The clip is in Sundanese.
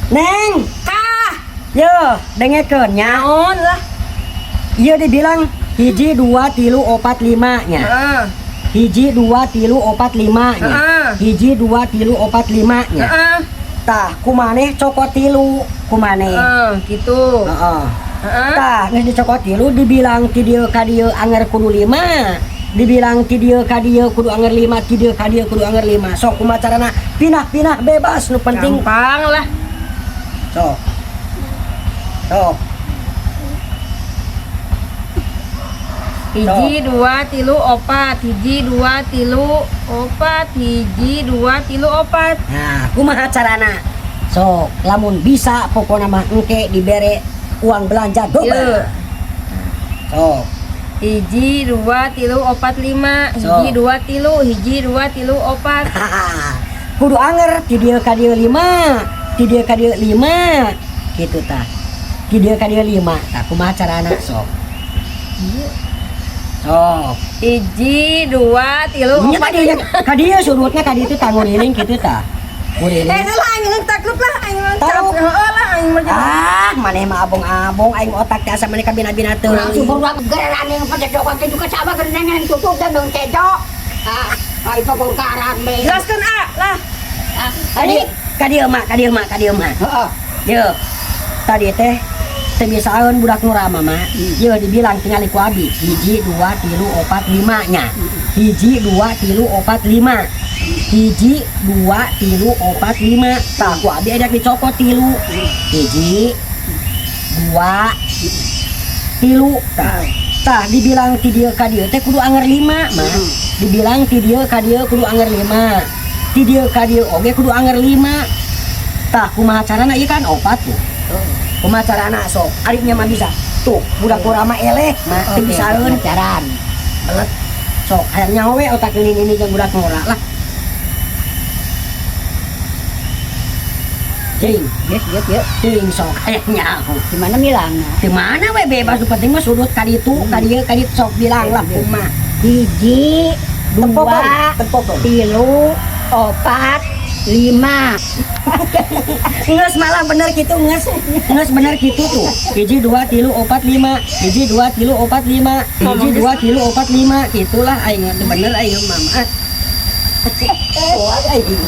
Neng, Kah, yo, dengekeun nya. Naon lah. Ieu dibilang hiji dua tilu opat lima nya. Heeh. Hiji dua tilu opat lima nya. Heeh. Hiji dua tilu opat lima nya. Heeh. Tah, kumaneh cokot tilu kumaneh. Heeh, gitu. Heeh. Heeh. Tah, geus dicokot tilu dibilang ti dieu ka dieu anger kudu lima. Dibilang ti dieu ka dieu kudu anger lima, ti dieu ka dieu kudu anger lima. Sok kumaha carana? Pindah-pindah bebas nu penting. Gampang lah. Sok. Sok. Hiji, dua, tilu, opat. Hiji, dua, tilu, opat. Hiji, dua, tilu, opat. Nah, kumaha carana? Sok, lamun bisa pokona mah engke dibere uang belanja dobel. Ieu. Sok. Hiji, dua, tilu, opat, lima. Hiji, So. dua, tilu. Hiji, dua, tilu, opat. Kudu anger ti dieu ka dieu lima, ti dieu ka dieu lima. Kitu tah. Ti dieu ka dieu lima. Tah kumaha carana sok? Sok. Hiji, dua, tilu, Nya opat, ka dieu lima. ka dieu surutna ka dieu teh tanguriling kitu tah. Nguriling. Eh, lah aing ngeung taklup lah aing mah. Tahu. Heeh lah aing mah. Ah, maneh mah abong-abong aing otak teh asa maneh kabina-bina teuing. Langsung beruang geran yang pada dokan ke juga sama gerengan tutup dan dong tejo. Ah, ai pagongkaran me. Jelaskeun ah lah. Ah, Kadi ka dieu mah, ka dieu mah, ka dieu mah. Heeh. Ye, tadi teh teu bisaeun budak nu rama mah. Ye dibilang tingali ku abi. Hiji, dua, tilu, opat, lima nya. Hiji, dua, tilu, opat, lima. Hiji, dua, tilu, opat, lima. Tah ku abi ajak dicokot tilu. Hiji, dua, tilu. Tah, tah dibilang ti dieu ka dieu teh kudu anger lima mah. Dibilang ti dieu ka dieu kudu anger lima. Ti dieu ka dieu oge kudu anger lima. Tah kumaha carana ieu kan opat tuh. Kumaha carana sok ariknya mah bisa. Tuh budak urang mah eleh mah teu bisaeun. Pacaran. Belet. Sok hayang nyaho we otak ini jeung budak ngora lah. Cing, Yes, yes, yes. cing sok hayang nyaho. Gimana bilangnya? Di mana we bebas nu penting mah sudut ka ditu, ka dieu, ka ditu sok bilang lah kumaha. Hiji, dua, Tempokeun. tilu, opat, lima. Nges malah bener gitu nges. Nges bener gitu tuh. Hiji dua tilu opat lima. Hiji dua tilu opat lima. Hiji dua tilu opat lima. Itulah aing teu bener aing mama. Oh, aing.